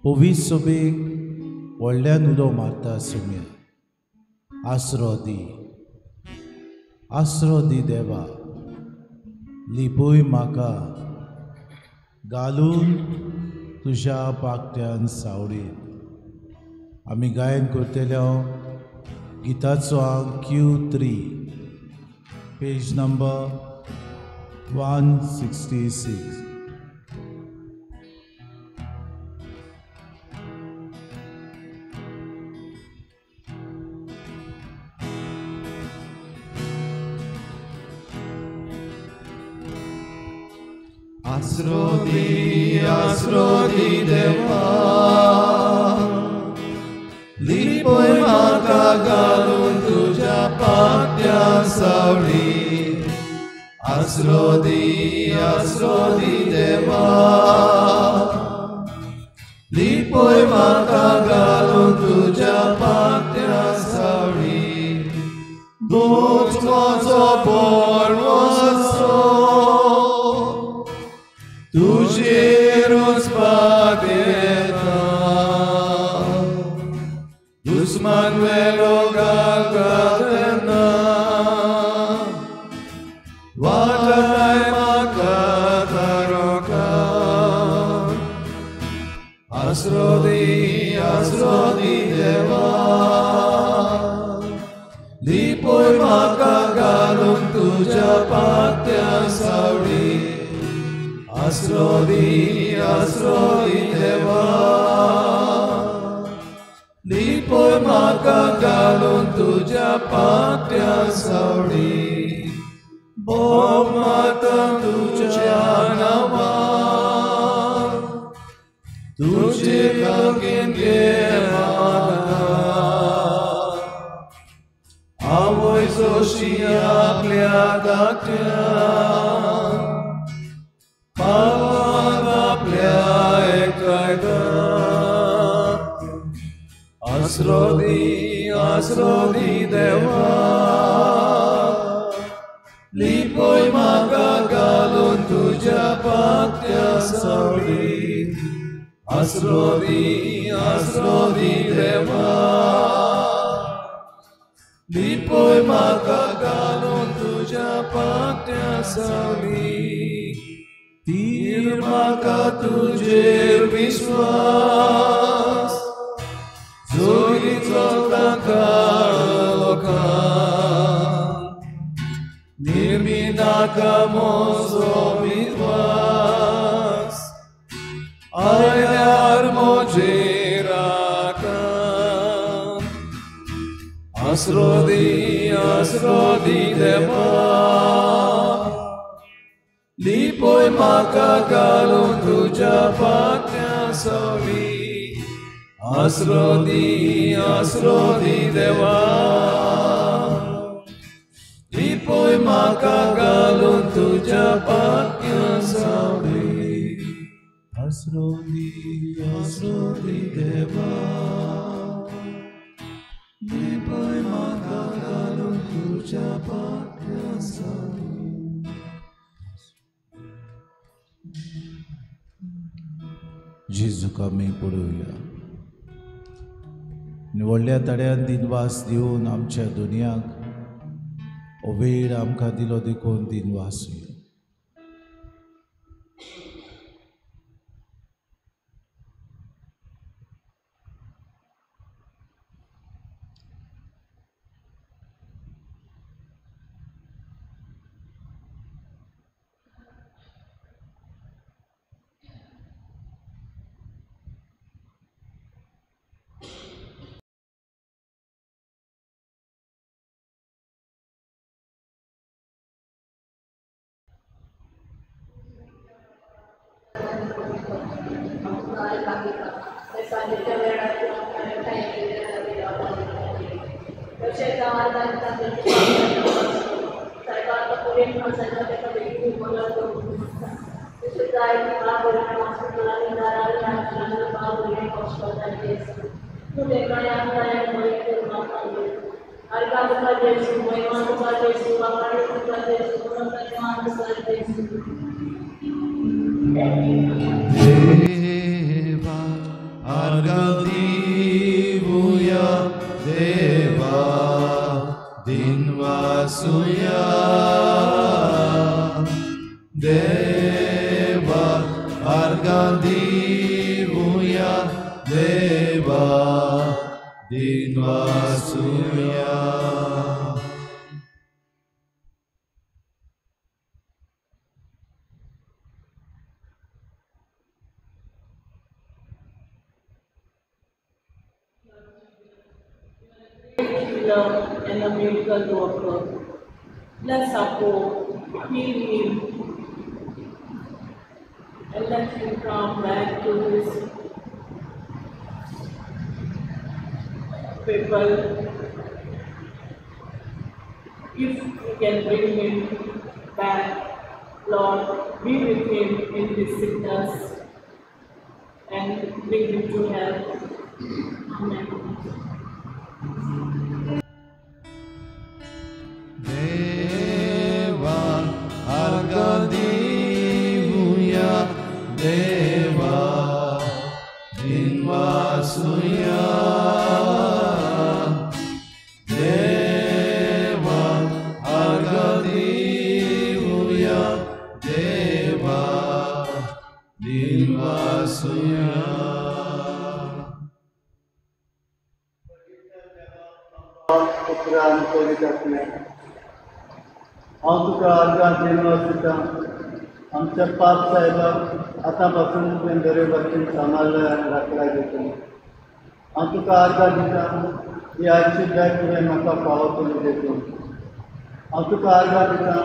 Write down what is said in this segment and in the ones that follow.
पवित्र सभेक व्हडल्यान उलो मारता आसुया. आसरो दी, आसरो दी देवा, लिपय म्हाका घालून तुज्या पाकट्यान सावळीत. आमी गायन करतले गिताचो आंक Q3, page number 166. आसरो दी देवा, लिपय म्हाका घालून तुज्या पाट्या सावळी. आसरो दी देवा, लिपय म्हाका घालून तुज्या पाट्या सावळी. तूंच म्हजो भरवंसो, तुजेरूच पातयेता. दुस्मान वेलो घालता तेन्ना वाटय म्हाका तारोका. आसरो दी देवा, लिपय म्हाका घालून तुज्या पाट्या सावळी. आसरो दी देवा, लिपय म्हाका घालून तुज्या पाट्या सावळी. बोब माता तुज्या नांवान, तुजे लागीं घे म्हाका. आवय जोशी आपल्या धाकट्यान, पावान आपल्या एकठांयता. आसरो दी देवा, लिपय म्हाका घालून तुज्या पाट्या सावळी. आसरो दी देवा, लिपय म्हाका घालून तुज्या पाट्या सावळी. तीर म्हाका तुजेर विश्वास, जोगीचो ताका निर्मी नाका म्हजो विश्वास, आयल्यार म्हजेर राखण. आसरो दी देवा, लिपय म्हाका घालून तुज्या पाट्या सावळी. आसरो दी देवा, लिपय म्हाका घालून तुज्या पाट्या सावळी. आसरो दी देवा, लिपय म्हाका घालून तुज्या पाट्या सावळी. जेजूक आमी पळोवया. व्हडल्या तड्यान दिनवास दिवन आमच्या दुनियाक हो वेळ आमकां दिलो देखून दिनवास. देवा आर्गां दिवया देवा दिनवासुया. Healer and a miracle worker. Bless our Pope, heal him, and let him come back to his people. If we can bring him back, Lord, be with him in his sickness and bring him to health. Amen. देवा आर्गां दिवया देवा दिनवासुया. देवा आर्गां दिवया देवा दिनवासुया. पुत्र आनी पवित्र आत्म्या, हांव तुका आर्गां दिनवास दिता. आमच्या पाप साहेबाक आतां पासून तुवें बरे भाशेन सांबाळ्ळा आनी राखला दिता. हांव तुका आर्गां दिता ही आयची बॅग तुवें म्हाका फावो केली देखून. हांव तुका आर्गां दिता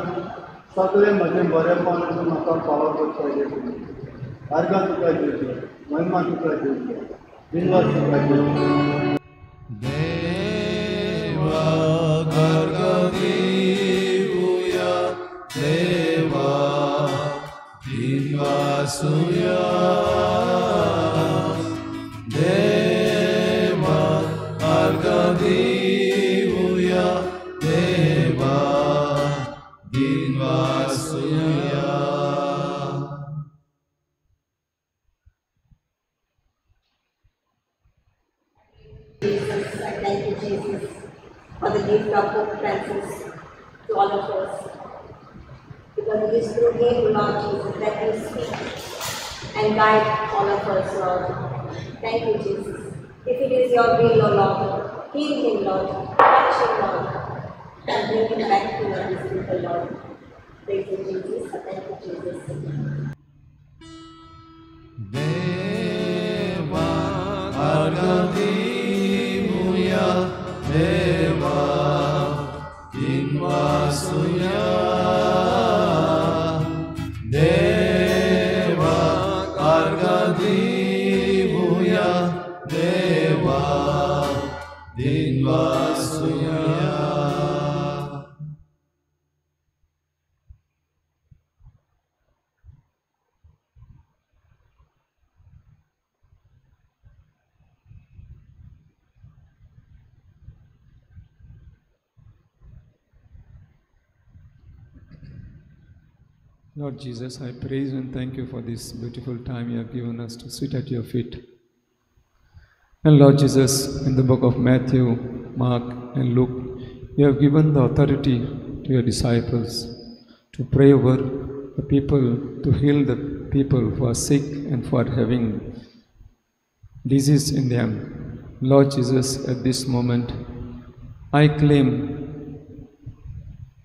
सगळें म्हजें बरेपण तूं म्हाका फावो करता देखून. आर्गां तुका दिवची, महिमा तुका दिवची, दिनवास तुका दिवची. देवा आर्गां दिवया देवा दिनवासुया. देवा आर्गां दिवया देवा दिनवासुया. Jesus, I thank you, Jesus, for the gift of Pope Francis to all of us. Because it is through him, Lord Jesus, that you speak and guide all of us, Lord. Thank you, Jesus. If it is your will, O Lord, heal him, Lord, touch him, Lord, and bring him back to his people, Lord. Praise you, Jesus. I thank you, Jesus. देवा आर्गां दिवया देवा दिनवासुया. देवा आर्गां दिवया देवा दिनवासुया. Lord Jesus, I praise and thank you for this beautiful time you have given us to sit at your feet. And Lord Jesus, in the book of Matthew, Mark and Luke, you have given the authority to your disciples to pray over the people, to heal the people who are sick and who are having disease in them. Lord Jesus, at this moment, I claim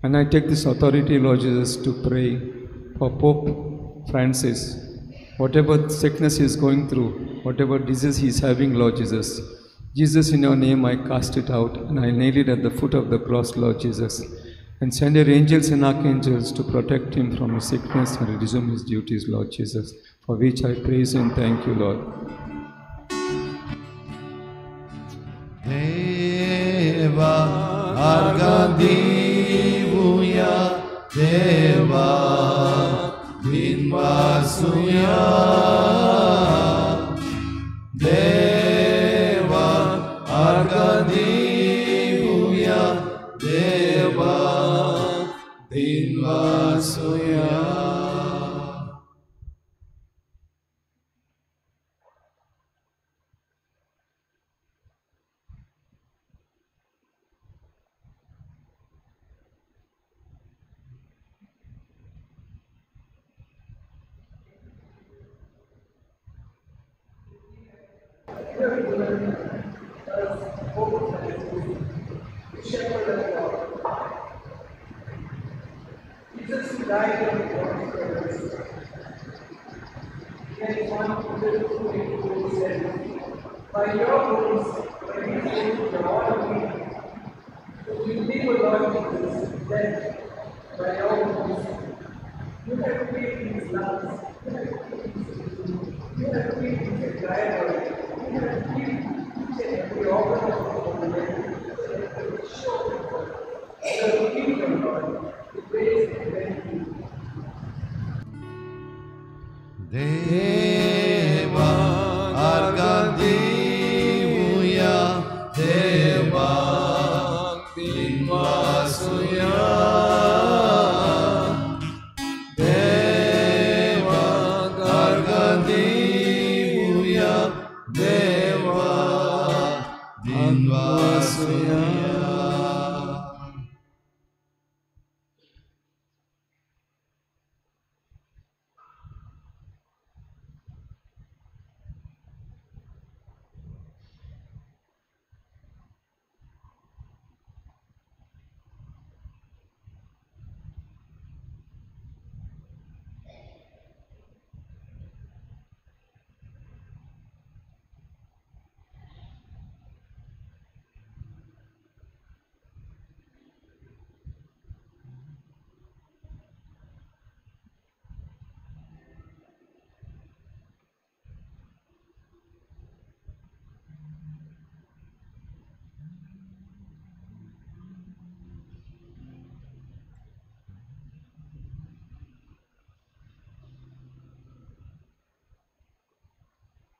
and I take this authority, Lord Jesus, to pray for Pope Francis. Whatever sickness he is going through, whatever disease he is having, Lord Jesus, Jesus, in your name I cast it out and I nail it at the foot of the cross, Lord Jesus. And send your angels and archangels to protect him from his sickness and resume his duties, Lord Jesus, for which I praise and thank you, Lord. Deva arga divuya Deva dinvasuya Deva arga divuya Deva dinvasuya. you have given us Pope Francis, the shepherd of God. Jesus died on the cross for us. Then 1 Peter 2:24 says, by your wounds, by his wounds, we are all healed. So we believe, O Lord Jesus, that by your wounds, you have healed his lungs, you have healed his kidney, you have healed his entire body, you have healed each and every organ of his body, so that you show the healing of God, the grace and thank you. Deva argadivuya, Deva dinvasuya, Deva argadivuya, Deva dinvasuya.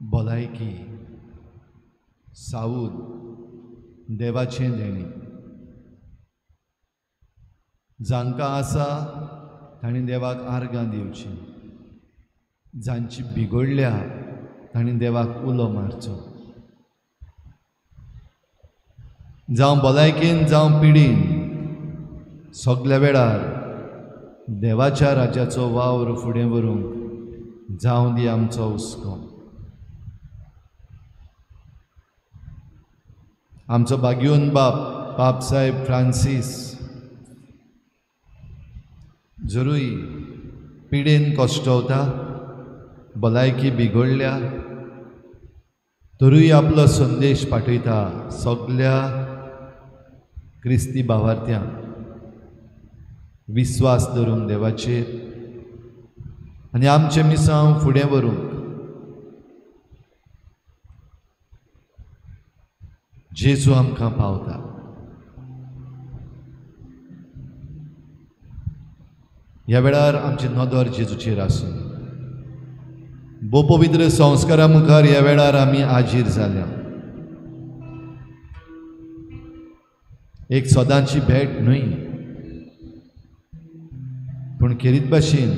भलायकी सावूद देवाचें देणें, जांकां आसा तांणी देवाक आर्गां दिवचीं, जांची बिगडल्या तांणी देवाक उलो मारचो. जावं भलायकेन जावं पिडीन सगल्या वेळार देवाच्या राज्याचो वावर फुडें व्हरूंक जावं दी आमचो हुस्को. आमचो बाग्योन बाप बापसाहेब फ्रांसीस जरूय पिडेन कश्टवता, भलायकी बिगडल्या तरूय आपलो संदेश पाठयता सगल्या क्रिस्ती भावार्थ्यांक विस्वास धरूंक देवाचेर आनी आमचें मिसांव फुडें व्हरूंक. जेजू आमकां पावता. ह्या वेळार आमची नदर जेजूचेर आसूं. भोव पवित्र संस्कारा मुखार ह्या वेळार आमी आजीर जाल्या. एक सदांची भेट न्हय, पूण खेरीत भाशेन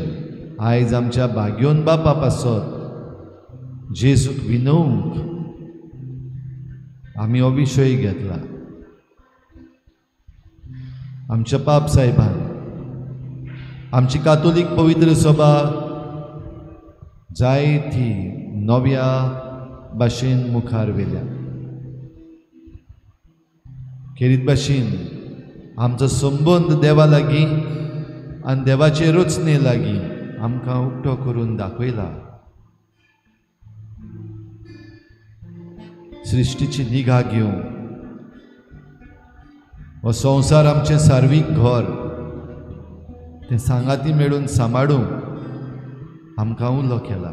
आयज आमच्या भाग्योन बापा पासत जेजूक विनोवंक आमी हो विशय घेतला. आमच्या पाप साहेबान आमची कातोलीक पवित्र सभा जायती नव्या भाशेन मुखार व्हेल्या. खेरीत भाशेन आमचो संबंद देवा लागीं आनी देवाचे रचने लागीं आमकां उक्तो करून दाखयला. सृश्टीची निगा घेवन हो संवसार आमचें सार्वीक घर तें सांगाती मेळून सांबाळूंक आमकां उलो केला.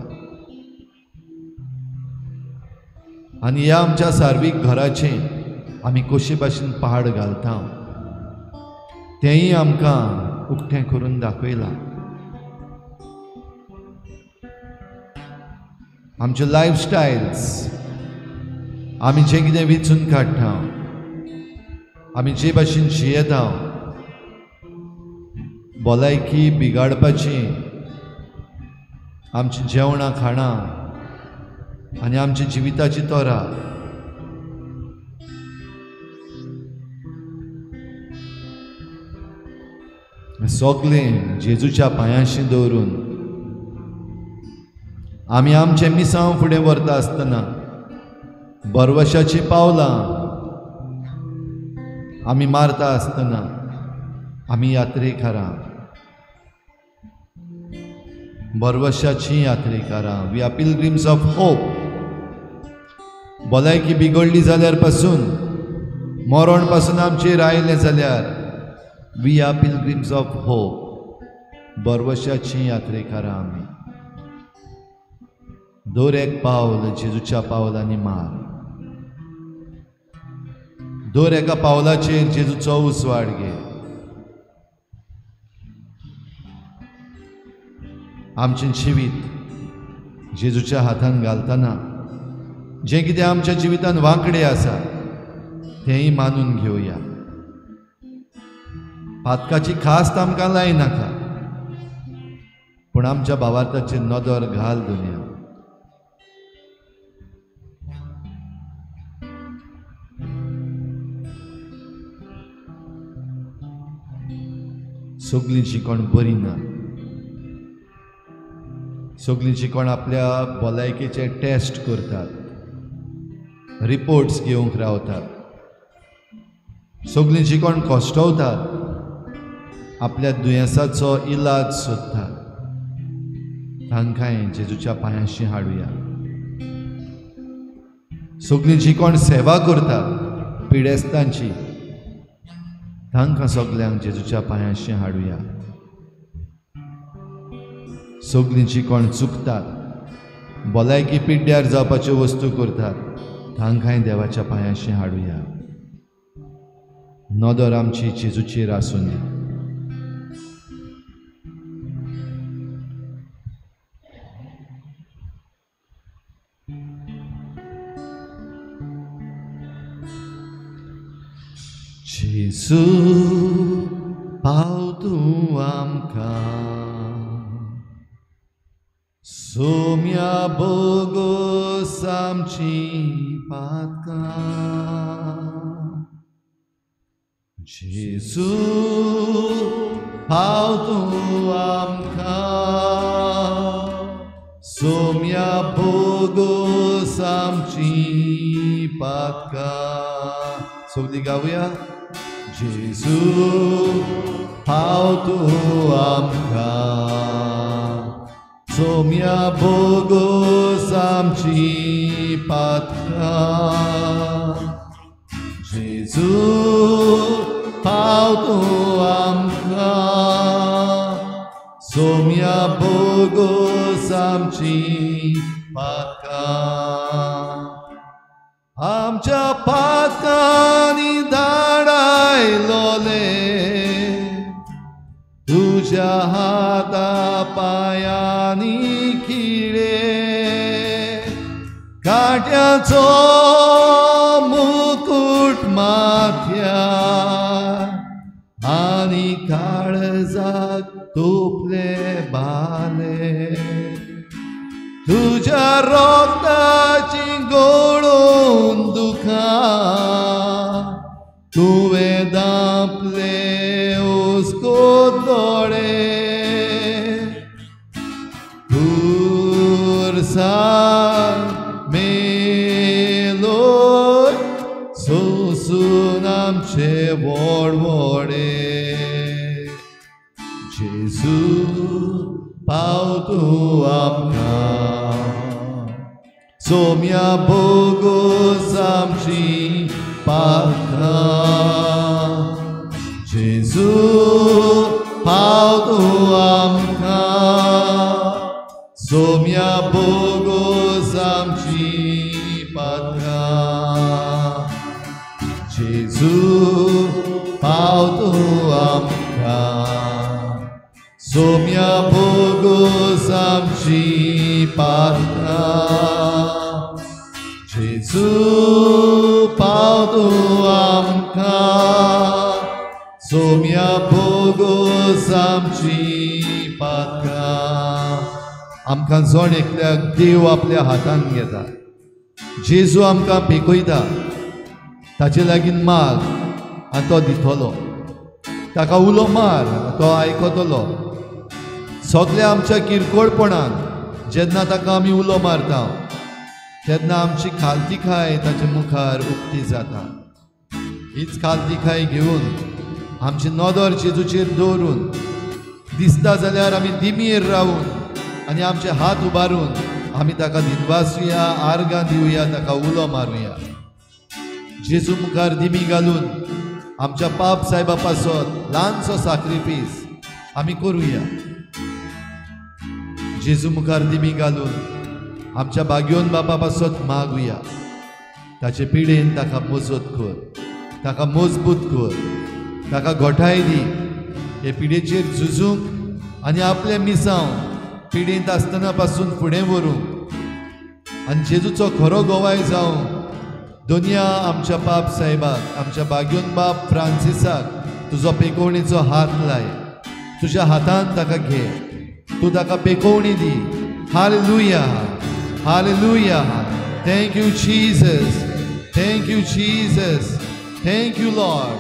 आनी ह्या आमच्या सार्वीक घराचें आमी कशे भाशेन पाड घालता तेंय आमकां उक्तें करून दाखयलां. आमचे लायफस्टायल्स आमी जें कितें विचून काडटा, आमी जे भाशेन जियेता, भलायकी बिगाडपाची आमची जेवणां खाणां आनी आमच्या जिविताची तरा सगळें जेजूच्या पांयांशी दवरून आमी आमचें मिसांव फुडें व्हरता आसतना बरवशाचीं पावलां आमी मारता आसतना आमी यात्रेकारां, बरवशाचीं यात्रेकारां. We are pilgrims of hope. भलायकी बिगडली जाल्यार पासून, मरण पासून आमचेर आयलें जाल्यार we are pilgrims of hope. बरवशाचीं यात्रेकारां आमी. दर एक पावल जेजूच्या पावलांनी मार. दर एका पावलाचेर जेजूचो उजवाड घे. आमचें जिवीत जेजूच्या हातान घालतना जें कितें आमच्या जिवितान वांकडें आसा तेंय मानून घेवया. पातकाची खास्त आमकां लायनाका, पूण आमच्या भावार्थाचेर नदर घाल दुनिया. सगळीं जी कोण बरी ना, सगळीं जी कोण आपल्या भलायकेचे टेस्ट करतात, रिपोर्ट्स घेवंक रावतात, सगळीं जी कोण कश्टवतात, आपल्या दुयेंसाचो इलाज सोदतात, तांकांय जेजूच्या पांयांशी हाडुया. सगळीं जी कोण सेवा करतात पिडेस्तांची, तांकां सगल्यांक जेजूच्या पांयांशी हाडुया. सगळीं जी कोण चुकतात, भलायकी पिड्ड्यार जावपाच्यो वस्तू करतात, तांकांय देवाच्या पांयांशी हाडुया. नदर आमची जेजूचेर आसूं दी. जेजू पाव तूं आमकां, सोम्या बोगोस आमची पातकां. जेजू पाव तूं आमकां, सोम्या बोगोस आमची पातकां. सगळीं गावया. जेजू पाव तूं आमकां, सोम्या बोगोस आमची पातकां. जेजू पाव तूं आमकां, सोम्या बोगोस आमची पातकां. आमच्या पातकांनी धाडायलोले तुज्या हाता पांयांनी खिळे, कांट्याचो मुकुट माथ्यार आनी काळजाक तोपले बाले. तुज्या रोगताची गोळोन दुखां तुवें दांपले उसको दोळे. पुरसार मेलोय सोसून आमचे वडवडे. जेजू पाव तूं आमकां, सोम्या बोगोस आमची पातकां. जेजू पाव तूं आमकां, सोम्या बोगोस आमची पातकां. जेजू पाव तूं आमकां, सोम्या बोगोस आमची पातकां. जेजू पाव तूं आमकां, सोम्या बोगोस आमची पातकां. आमकां जण एकल्याक देव आपल्या हातान घेता. जेजू आमकां पेकयता, ताचे लागीं माग आनी तो दितलो. ताका उलो मार, तो आयकतलो. सगल्या आमच्या किरकोळपणान जेन्ना ताका आमी उलो मारता, तेन्ना आमची खालतीखाय ताचे मुखार उक्ती जाता. हीच खालतीखाय घेवन आमची नदर जेजूचेर दवरून दिसता जाल्यार आमी दिमीर रावून आनी आमचे हात उबारून आमी ताका दिनवासुया, आर्गां दिवया, ताका उलो मारुया. जेजू मुखार दिमी घालून आमच्या पाप सायबा पासत ल्हानसो साक्रिफीस आमी करुया. जेजू मुखार दिमी घालून आमच्या भाग्योन बापा पासत मागुया. ताचे पिडेन ताका मजत कर, ताका मजबूत कर, ताका घोटाय दी. हे पिडेचेर झुजूंक आनी आपलें मिसांव पिडेंत आसतना पासून फुडें व्हरूंक आनी जेजूचो खरो गोवाय जावंक दुनिया आमच्या पाप सायबाक, आमच्या भाग्योन बाप फ्रांसिसाक तुजो पेकोवणेचो हात लाय. तुज्या हातान ताका घे, तूं ताका पेकोवणी दी. Hallelujah, hallelujah. Thank you Jesus, thank you Jesus, thank you Lord,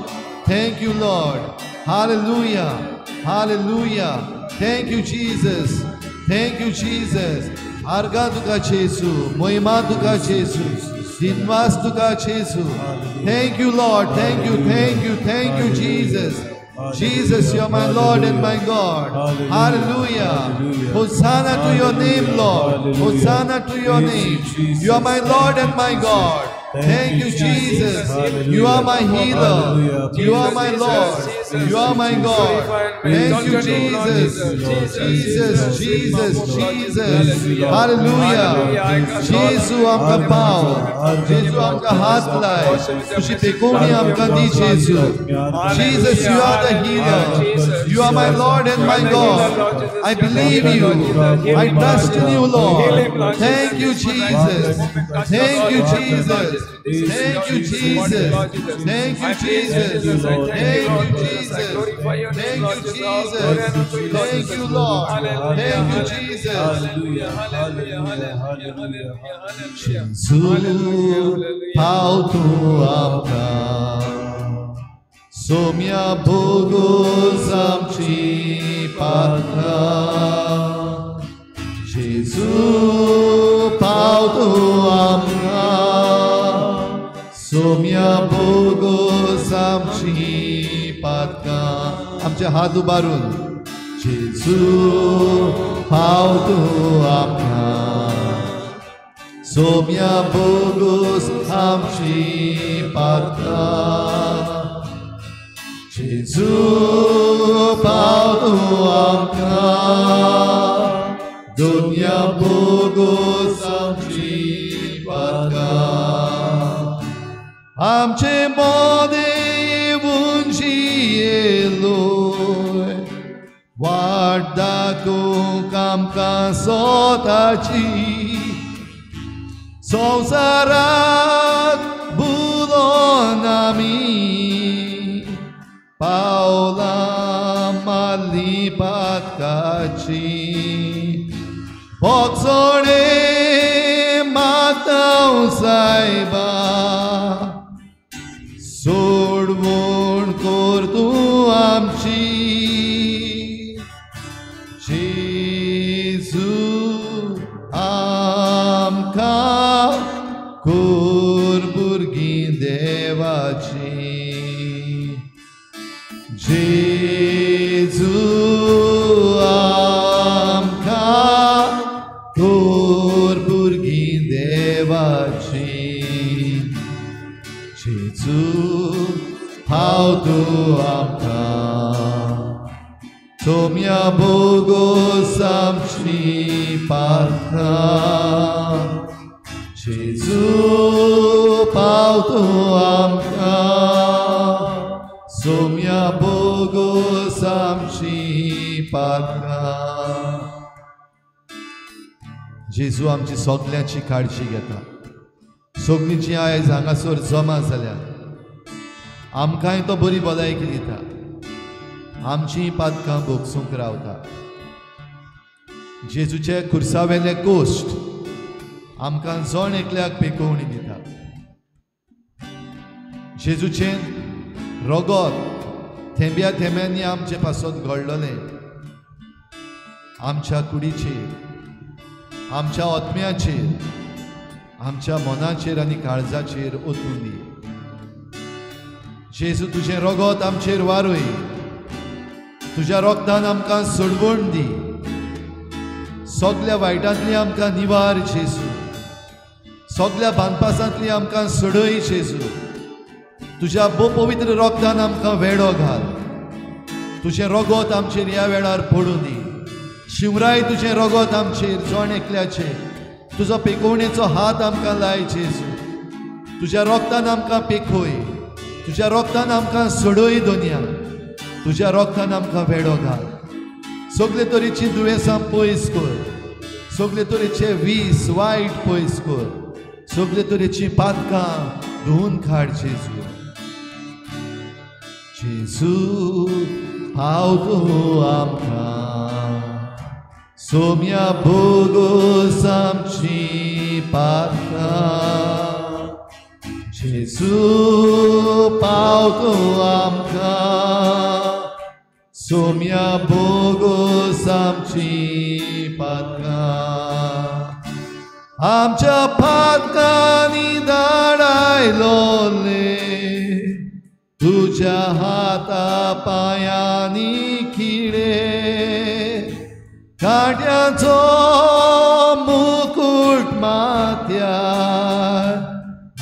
thank you Lord. Hallelujah, hallelujah. Thank you Jesus, thank you Jesus. आर्गां तुका जेजू, महिमा तुका जेजू, दिनवास तुका जेजू. Thank you Lord, thank you, thank you, thank you Jesus. Jesus, you are my Lord and my God. Hallelujah. Hosanna to your name, Lord. Hosanna to your name. You are my Lord and my God. Thank you, Jesus. You are my healer. You are my Lord. You are my God. Thank you, Jesus. Jesus, Jesus, Jesus. Hallelujah. जेजू आमकां पाव, जेजू आमकां हात लाय, तुजी पेकोवणी आमकां दी जेजू. Jesus, you are the healer. You are my Lord and my God. I believe you. I trust in you, Lord. Thank you, Jesus. Thank you, Jesus. Thank you, Jesus. Thank you, Jesus. Thank you, Jesus. Thank you, Jesus. Thank you, Lord. Thank you, Jesus. जेजू पाव तूं आमकां, सोम्या भोगोस आमची पात्रां. जेजू पाव तूं आमकां, सोम्या भोगोस आमची पात्रां. आमचे हात उबारून जेजू पाव तूं आमकां, सोम्या भोगोस आमची पात्रां. जेजू पाव तूं आमकां, दुनिया भोगोस आमची पात्रां. आमचे मोदें उंचियेलोय वाट दाखोवंक आमकां सोताची. संवसाराक बुलोन आमी पावलां मारली पातकाची. भोगसणे मागता सायबा, सोडवण कर तूं आमची. जेजू आमकां कर भुरगीं देवाची. जेजू आमकां कर भुरगीं देवाची. जेजू पाव तूं आमकां, सोम्या भोगोस आमची पात्रां. जेजू पाव तूं आमकां, सोम्या भोगोस आमची पात्रां. जेजू आमची सगल्यांची काळजी घेता. सगळीं जी आयज हांगासर जमा जाल्या आमकांय तो बरी भलायकी दिता. आमचीं पातकां भोगसूंक रावता. जेजूचे खुर्सावेले कोश्ट आमकां जण एकल्याक पेकोवणी दिता. जेजूचें रगत थेंब्या थेंब्यांनी आमचे पासत घडलेलें आमच्या कुडीचेर, आमच्या आत्म्याचेर, आमच्या मनाचेर आनी काळजाचेर ओतून दी. जेजू तुजें रगत आमचेर वारय, तुज्या रोगतान आमकां सोडवण दी. सगल्या वायटांतली आमकां निवार जेजू, सगल्या बांदपासांतली आमकां सोडय जेजू. तुज्या भोव पवित्र रोगतान आमकां वेडो घाल. तुजें रगत आमचेर ह्या वेळार पडूं दी. शिवराय तुजें रगत आमचेर जण एकल्याचेर. तुजो पेकोवणेचो हात आमकां लाय जेजू. तुज्या रोगतान आमकां पेखोय, तुज्या रोगतान आमकां सोडय दोनया. तुज्या रोगतान आमकां वेडो घाल. सगळे तरेची दुयेंसां पयस कर, सगळे तरेचे वीस वायट पयस कर, सगळे तरेची पातकां धुवन काड जेजू. जेजू पाव तूं आमकां, सोम्या भोगोस आमची पातकां. जेजू पाव तूं आमकां, सोम्या भोगोस आमची पातकां. आमच्या पातकांनी धाडायलोले तुज्या हाता पांयांनी किडे, कांट्याचो मुकूट माथ्यार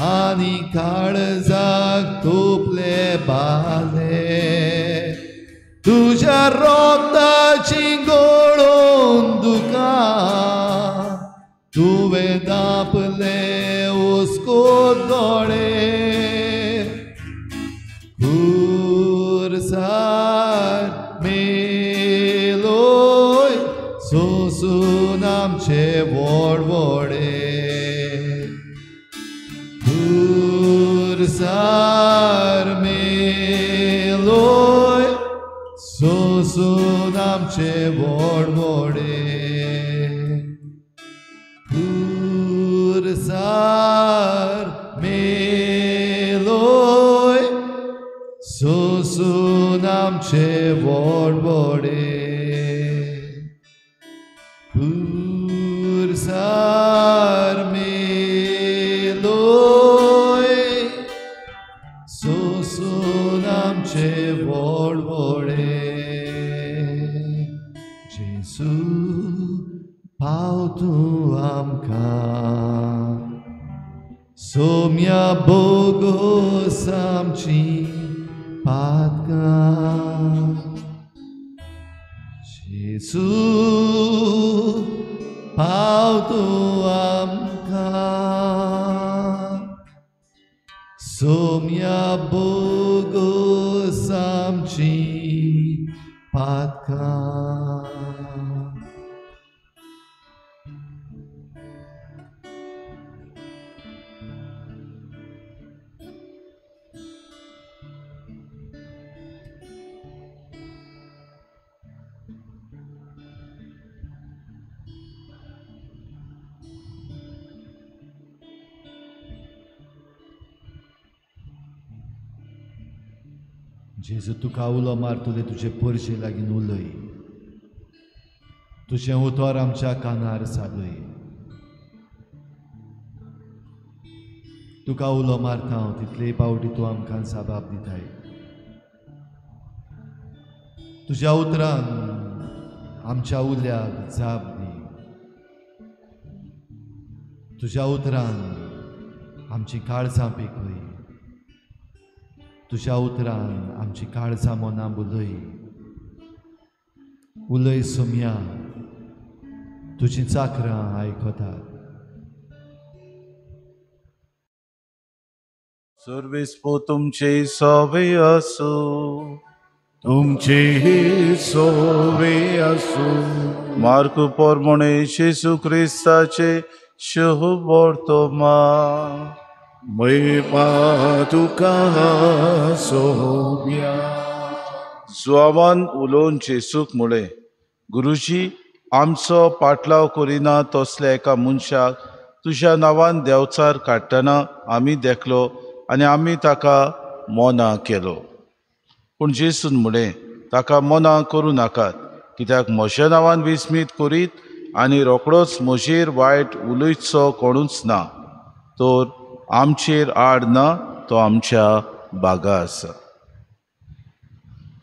आनी काळजाक तोपले बाले. तुज्या रोगताची गळोवन दुकां तुवें दापले हुस्को दोळे. खुरसार मेलोय सोसून आमचे व्हड व्हडे. खुरसार मेलोय सोसून आमचे व्हड व्हडे. खुरसार मेलोय सोसून आमचे व्हड व्हडे. खुरसार मेलोय सोसून आमचे व्हड व्हडे. जेजू पाव तूं आमकां, सोम्या भोगोस आमची पातकां. जेजू पाव तूं आमकां, सोम्या भोगोस आमची पातकां. जेजू तुका उलो मारतले तुजे परशे लागीं उलय, तुजें उतर आमच्या कानार सादय. तुका उलो मारता हांव तितले पावटी तूं आमकां जाबाब दिताय. तुज्या उतरान आमच्या उल्याक जाप दी. तुज्या उतरान आमची काळजां पेखय. तुज्या उतरान आमची काळजां मनां उलय. उलय सोम्या, तुजीं चाकरां आयकतात. सर्वेस्पो तुमचे सोवे आसूं, तुमचे सोवे आसूं. मार्कू पोरमोणे जेजू क्रिस्ताचे शुभ वर्तमान. महिमा तुका सोम्या. जुआवान उलोवन जेजूक म्हळें, गुरुजी, आमचो पाटलाव करिना तसल्या एका मनशाक तुज्या नांवान देंवचार काडटना आमी देखलो आनी आमी ताका मोना केलो. पूण जेजून म्हळें, ताका मोना करूं नाकात, कित्याक म्हज्या नांवान विस्मीत करीत आनी रोखडोच म्हजेर वायट उलयचो कोणूच ना. तर आमचेर आड ना, तो आमच्या बागा आसा.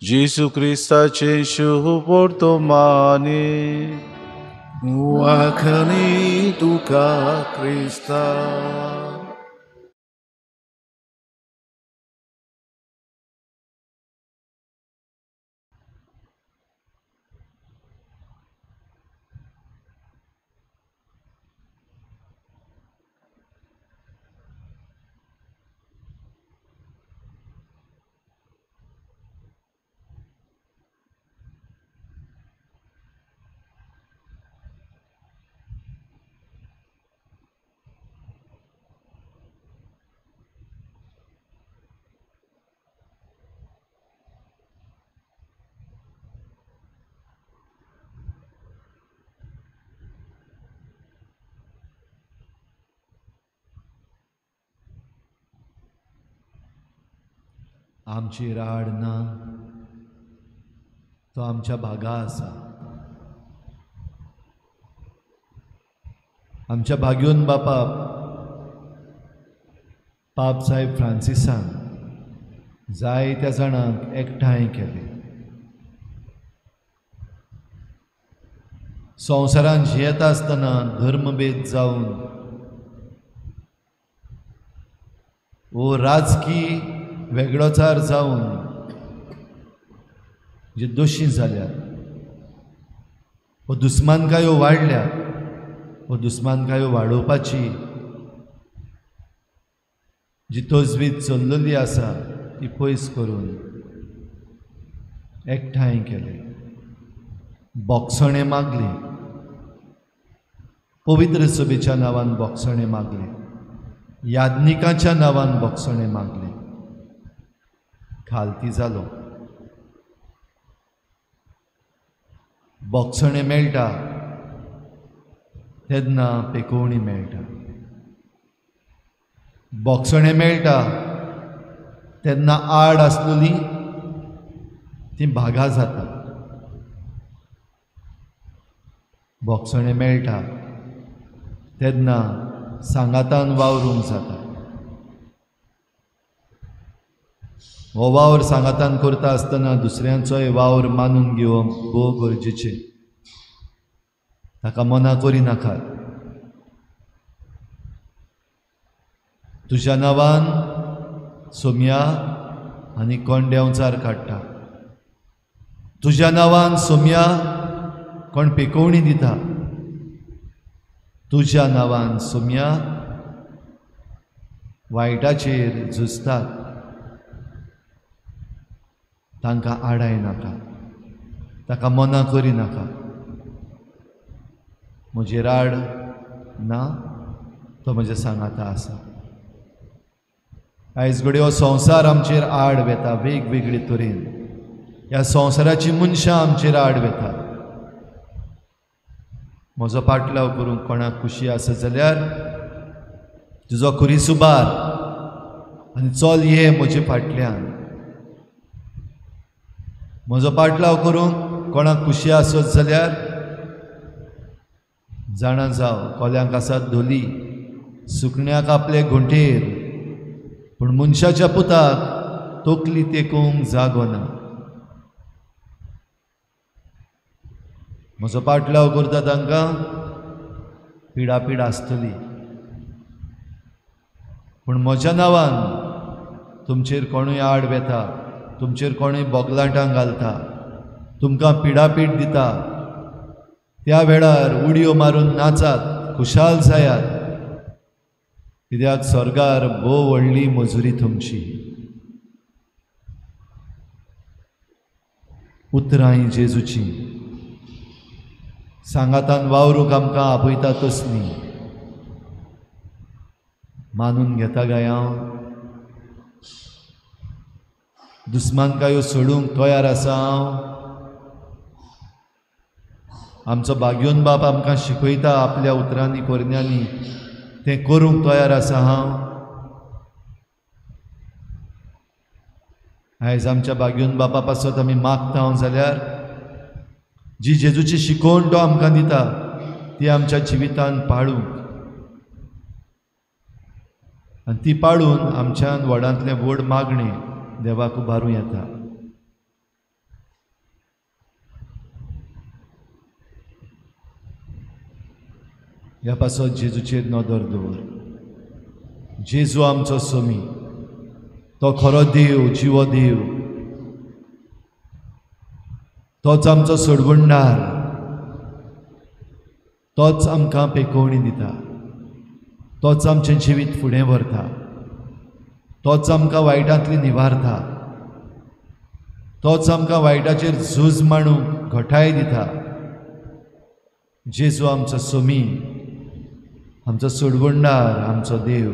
जेजू क्रिस्ताचें शुभवर्तमाने वाखणी तुका क्रिस्ता. आमची राड ना, तो आमच्या भागा आसा. आमच्या भाग्योन बापा पाप साहेब फ्रांसिसान जायत्या जाणांक एकठांय केले. संवसारान जियेता आसतना धर्मभेद जावन वो राजकी वेगळोचार जावन जे दोशी जाल्यात वो दुस्मानकायो वाडल्या, वो दुस्मानकायो वाडोवपाची जी तजवीज चल्लेली आसा ती पयस करून एकठांय केले. बोगसणें मागलें, पवित्र सभेच्या नांवान बोगसणें मागलें, याज्ञिकाच्या नांवान बोगसणें मागलें. खालती जालो. बोगसणें मेळटा तेन्ना पेकोवणी मेळटा, बोगसणें मेळटा तेन्ना आड आसलेली ती भागा जाता. बोगसणें मेळटा तेन्ना सांगातान वावरूंक जाता. हो वावर सांगातान करता आसतना दुसऱ्यांचोय वावर मानून घेवप भोव गरजेचें. ताका मना करिनाकात. तुज्या नांवान सोम्या आनी कोण देंवचार काडटा, तुज्या नांवान सोम्या कोण पेकोवणी दिता, तुज्या नांवान सोम्या वायटाचेर झुजतात, तांकां आडाय नाका, ताका मना करिनाका. म्हजेर आड ना, तो म्हज्या सांगाता आसा. आयज घडये हो संवसार आमचेर आड वेता वेगवेगळे तरेन. ह्या संवसाराची मनशां आमचेर आड वेतात. म्हजो पाटलाव करूंक कोणाक खुशी आसत जाल्यार तुजो खुरीस उबार आनी चल ये म्हजे फाटल्यान. म्हजो पाटलाव करूंक कोणाक खुशी आसत जाल्यार जाणा जाव, कोल्यांक आसात धोली, सुकण्याक आपले घोंटेर, पूण मनशाच्या पुताक तकली तेकोवंक जागो ना. म्हजो पाटलाव करता तांकां पिडापीड आसतली, पूण म्हज्या नांवान तुमचेर कोणूय आड वेता, तुमचेर कोणूय बोगलाटां घालता, तुमकां पिडापीड दिता, त्या वेळार उडयो मारून नाचात, खुशाल जायात, कित्याक स्वर्गार भोव व्हडली मजुरी तुमची. उतरां हीं जेजूची सांगातान वावरूंक आमकां आपयता तसली. मानून घेता काय हांव? दुस्मानकायो सोडूंक तयार आसा हांव? आमचो भाग्योन बाप आमकां शिकयता आपल्या उतरांनी करण्यांनी, तें करूंक तयार आसा हांव? आयज आमच्या भाग्योन बापा पासत आमी मागता जाल्यार जी जेजूची शिकवण तो आमकां दिता ती आमच्या जिवितान पाळूंक. आनी ती पाळून आमच्यान व्हडांतलें व्हड मागणें देवाक उबारूं येता. ह्या पासत जेजूचेर नदर दवर. जेजू आमचो सोमी, तो खरो देव, जिवो देव, तोच आमचो सोडवणदार, तोच आमकां पेकोवणी दिता, तोच आमचें जिवीत फुडें व्हरता, तोच आमकां वायटांतली निवारता, तोच आमकां वायटाचेर झूज मांडूंक घटाय दिता. जेजू आमचो सोमी, आमचो सोडवणदार, आमचो देव.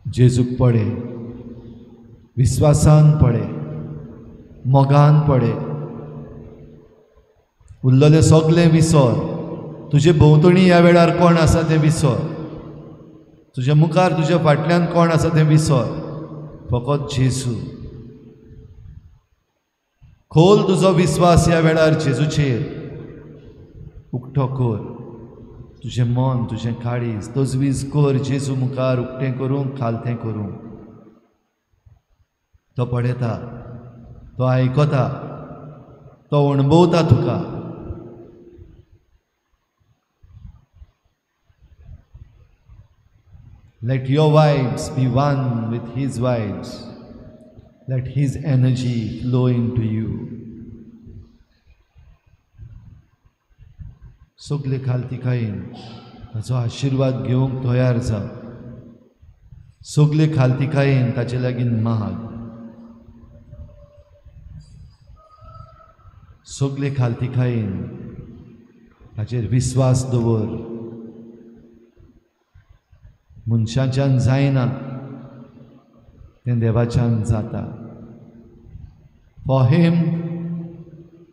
जेजूक पडे, विस्वासान पडे, मोगान पडे. उरलेलें सगलें विसर. तुजे भोंवतणी ह्या वेळार कोण आसा तें विसर, तुज्या मुखार तुज्या फाटल्यान कोण आसा तें विसर. फकत जेजू. खोल तुजो विस्वास ह्या वेळार जेजूचेर उक्तो कर. तुजें मन, तुजें काळीज तजवीज कर जेजू मुखार उक्तें करूंक, खालतें करूंक. तो पळयता, तो आयकता, तो अणभवता तुका. Let your vibes be one with His vibes. Let His energy flow into you. सगले खालतिकायेन ताचो आशिर्वाद घेवंक तयार जाव. सगले खालतिकायेन ताचे लागीं माग. सगले खालतिकायेन ताचेर विस्वास दवर. मनशाच्यान जायना तें देवाच्यान जाता. For him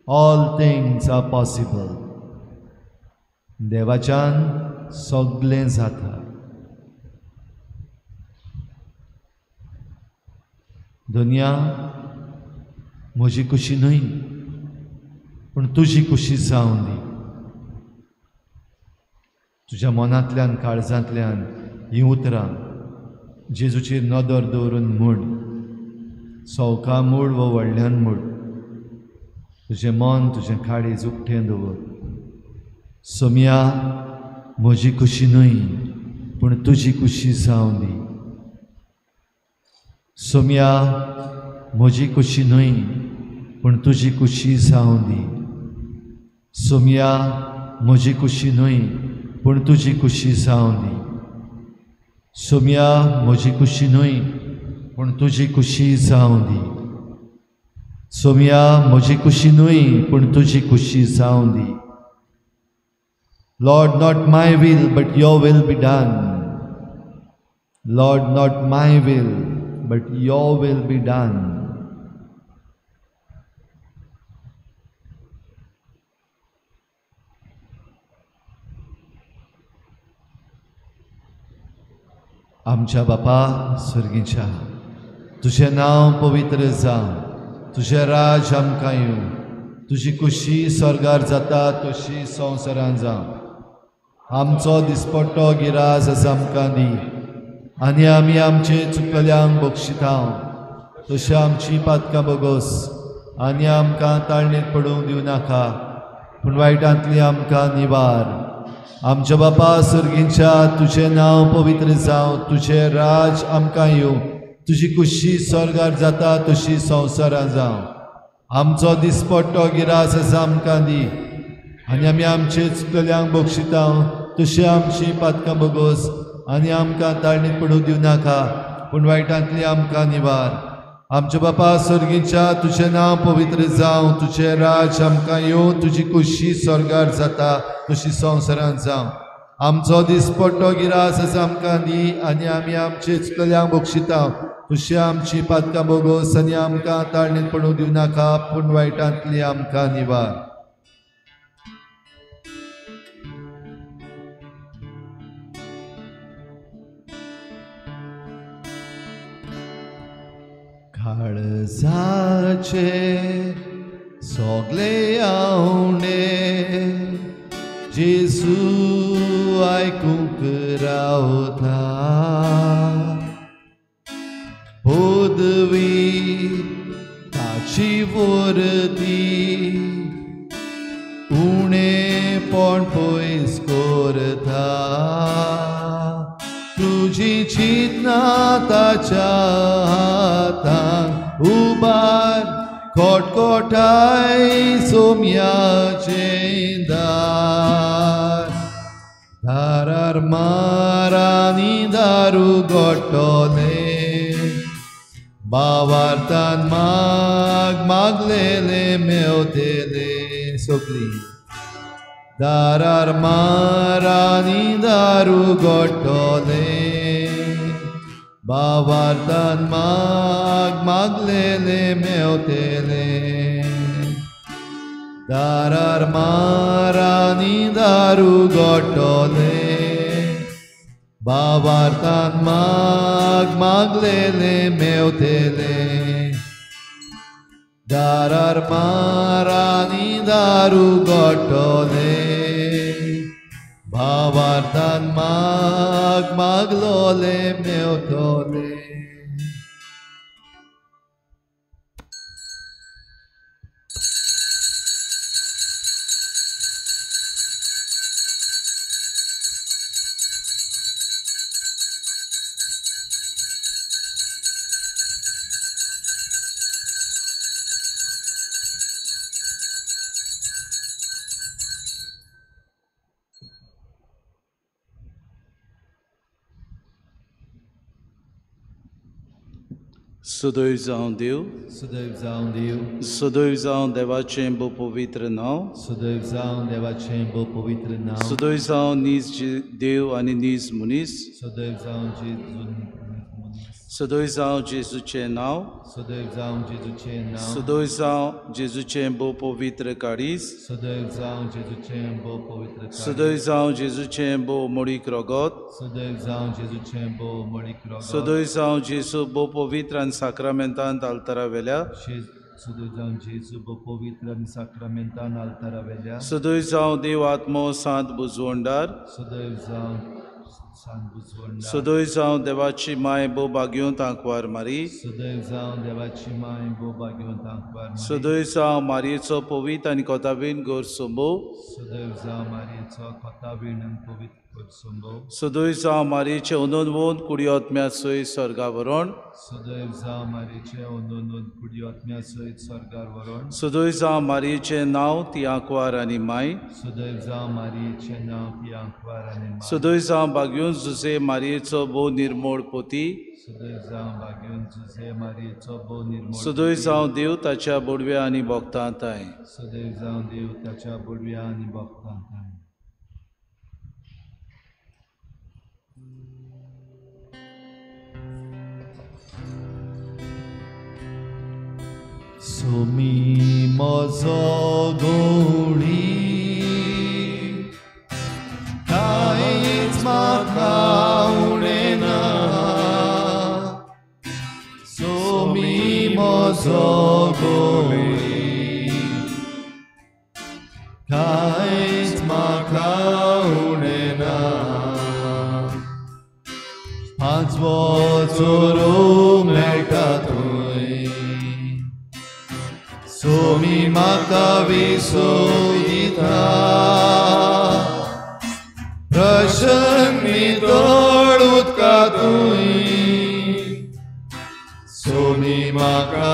all things are possible. देवाच्यान सगलें जाता. दुनिया म्हजी खुशी न्हय, पूण तुजी खुशी जावन दी. तुज्या मनांतल्यान, काळजांतल्यान हीं उतरां जेजूचेर नदर दवरून म्हूण, सवका म्हूण वो व्हडल्यान म्हूण. तुजें मन, तुजें काळीज उक्तें दवर. सोम्या, म्हजी खुशी न्हय, पूण तुजी खुशी जावन दी. सोम्या, म्हजी खुशी न्हय, पूण तुजी खुशी जावन दी. सोम्या, म्हजी खुशी न्हय, पूण तुजी खुशी जावन दी. सोम्या, म्हजी खुशी न्हय, पूण तुजी खुशी जावन दी. सोम्या, म्हजी खुशी न्हय, पूण तुजी खुशी जावन दी. Lord, not my will, but your will be done. Lord, not my will, but your will be done. आमच्या बापा स्वर्गीच्या, तुझें नांव पवित्र जावं, तुझें राज आमकां येवं, तुजी खुशी स्वर्गार जाता तशी संवसारान जावं. आमचो दिसपट्टो गिरास आसा आमकां दी, आनी आमी आमचे चुकल्यांक बक्षिता तशें आमची पातकां बोगोस, आनी आमकां ताळणेंत पडूंक दिवं नाका, पूण वायटांतली आमकां निवार. आमच्या बापा सर्गींच्या, तुजें नांव पवित्र जावं, तुजें राज आमकां येवं, तुजी खुशी स्वर्गार जाता तशी संवसारान जावं. आमचो दिसपट्टो गिरास आसा आमकां दी, आनी आमी आमचे चुकल्यांक बक्षिता तशी आमची पातकां बोगोस, आनी आमकां ताळणेंत पडूंक दिवं नाका, पूण वायटांतली आमकां निवार. आमच्या बापा सर्गींच्या, तुजें नांव पवित्र जावं, तुजें राज आमकां येवं, तुजी खुशी स्वर्गार जाता तशी संवसारान जावं. आमचो दिसपट्टो गिरास आसा आमकां दी, आनी आमी आमचे चुकल्यांक बक्षिता तशी आमची पातकां बोगोस, आनी आमकां ताळणेंत पडूंक दिवं नाका, पूण वायटांतली आमकां निवार. काळजाचे सगळे आवणे जेजू आयकूंक रावता पदवी ताची वरती उणेपण पयस करता तुजी चिंतना ताच्या हातान उबार खटखटाय सोम्याचें दार दारार मारानी दारू गोटोले बावार्तान माग मागलेले मेवतेले सगळी दारार मारानी दारू गोटोले बावार्तान माग मागलेले मेवतेले दारार मारानी दारू गोटोले बावार्तान माग मागलेले मेवतेले दारार मारानी दारू गोटोले भावार्तान माग मागलोले मेवतोले. सदैव जावं देव, सदैव जावं देव, सदैव जावं देवाचें भोव पवित्र नांव, सदैव जावं देवाचें भोव पवित्र नांव, सदैव जावं नीज देव आनी नीज मनीस, सदैव जावं जेजू मनीस, सदैव जावं जेजूचें नांव, सदैव जावं जेजूचें नांव, सदैव जावं जेजूचें भोव पवित्र काळीज, सदैव जावं जेजूचें भोव पवित्र काळीज, सदैव जावं जेजूचें भोव मोडीक रगत, सदैव जावं जेजूचें भोव मोडीक रगत, सदैव जावं जेजू भोव पवित्र आनी साक्रामेंतान आल्तारा वेल्या, सदैव जावं जेजू भोव पवित्र आनी साक्रामेंतान आल्तारा वेल्या, सदैव जावं देव आत्मो सांत बुजवंडार, सदैव जावं सांत बुजवंडार, सदैव जावं देवाची माय भोव भाग्योंत आंकवार मारी, सदैव जावं देवाची माय भोव भाग्योंत आंकवार मारी, सदैव जावं मारयेचो पवित्र आनी कोताबीन गोर सोंबो, सदैव जावं मारयेचो कोताबीन आनी पवित्र गोर सोंबो, सदैव जावं मारयेचें अनोनवोन कुडी आत्म्या सयत स्वर्गा व्हरोण, सदैव जावं मारयेचें अनोनवोन कुडी आत्म्या सयत स्वर्गार व्हरोण, सदैव जावं मारयेचें नांव ती आंकवार आनी माय, सदैव जावं मारयेचें नांव ती आंकवार आनी माय, सदैव जावं भाग्योन जुजे मारयेचो भोव निर्मोळ पोती, सदैव जावं भाग्योन जुजे मारयेचो भोव निर्मोळ, सदैव जावं देव ताच्या बोडव्या आनी भक्तांताय, सदैव जावं देव ताच्या बोडव्या आनी भक्तांताय. सुमी म्हजो गोडी कांयच म्हाका उणें ना, सुमी म्हजो गोडी कांयच म्हाका उणें ना, पांचवो चोरू मेळटा थंय सोमी म्हाका विसव दिता, प्रसन्न नितळ उदका तुंय सोमी म्हाका